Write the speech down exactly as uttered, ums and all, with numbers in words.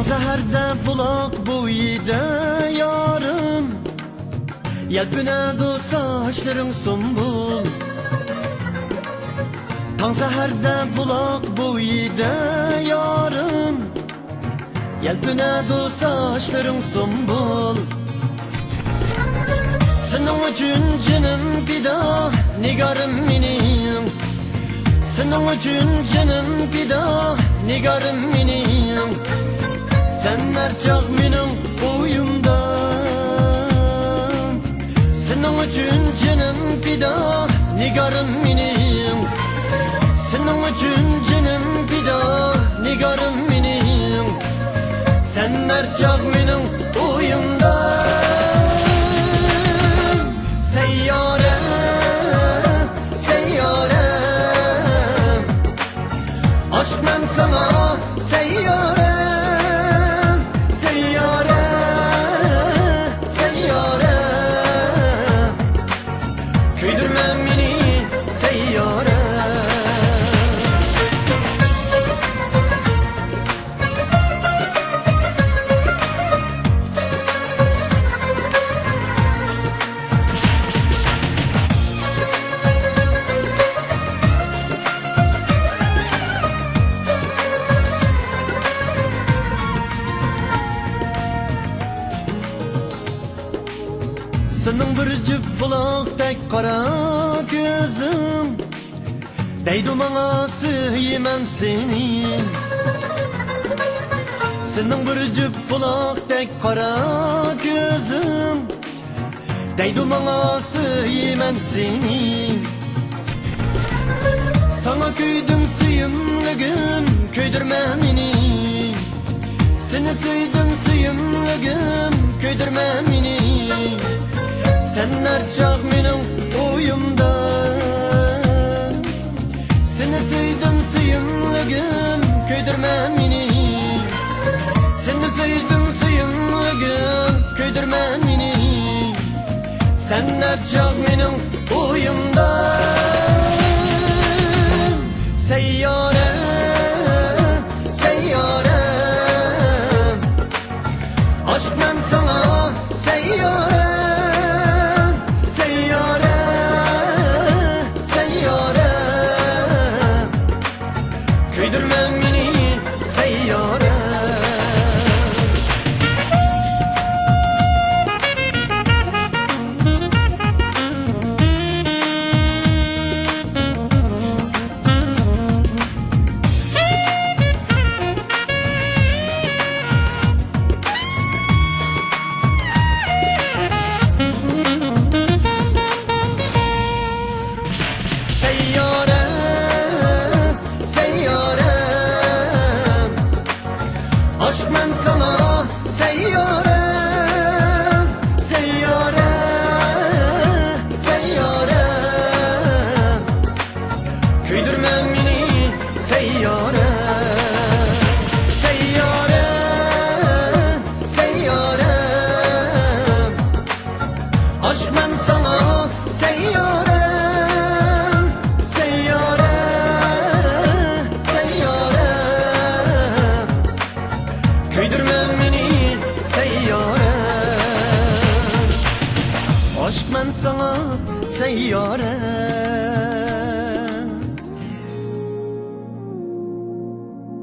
سەھەردە بۇلاق بويىدا يارىم، يەلپۈنەدۇ ساچلىرىڭ سۇمبۇل. تاڭ سەھەردە بۇلاق بويىدا يارىم، يەلپۈنەدۇ ساچلىرىڭ سۇمبۇل. سېنىڭ ئۈچۈن جېنىم پىدا، نىگارىم مېنىڭ. سېنىڭ ئۈچۈن جېنىم پىدا، نىگارىم مېنىڭ. سەن ھەر چاغ مېنىڭ ئويۇمدا. سېنىڭ ئۈچۈن جېنىم پىدا، نىگارىم مېنىڭ. سېنىڭ ئۈچۈن جېنىم پىدا، نىگارىم مېنىڭ. سەن ھەر چاغ مېنىڭ ئويۇمدا. سەييارە، سەييارە، ئاشىقمەن ساڭا، سەييارە، سەييارە، سەييارە. كۆيدۈرمە مېنى، سەييارە. سېنىڭ بىر جۈپ بۇلاقتەك قارا كۆزۈڭ، دەيدۇ ماڭا سۆيىمەن سېنى. سېنىڭ بىر جۈپ بۇلاقتەك قارا كۆزۈڭ، دەيدۇ ماڭا سۆيىمەن سېنى. ساڭا كۆيدۈم سۆيۈملۈكۈم، كۆيدۈرمە مېنى. سېنى سۆيدۈم سۆيۈملۈكۈم، كۆيدۈرمە مېنى. سەن ھەر چاغ مېنىڭ ئويۇمدا. سېنى سۆيدۈم سۆيۈملۈكۈم، كۆيدۈرمە مېنى. سېنى سۆيدۈم سۆيۈملۈكۈم، كۆيدۈرمە مېنى. سەن ھەر چاغ مېنىڭ ئويۇمدا. سەييارە، سەييارە، ئاشىقمەن ساڭا، سەييارە، سەييارە، سەييارە. كۆيدۈرمە مېنى، سەييارە. سەييارە، سەييارە، ئاشىقمەن ساڭا، سەييارە، سەييارە، سەييارە. كۆيدۈرمە مېنى، سەييارە، سەييارە، سەييارە. ئاشىقمەن ساڭا، سەييارە، سەييارە، سەييارە. كۆيدۈرمە مېنى، سەييارە. ئاشىقمەن ساڭا، سەييارە.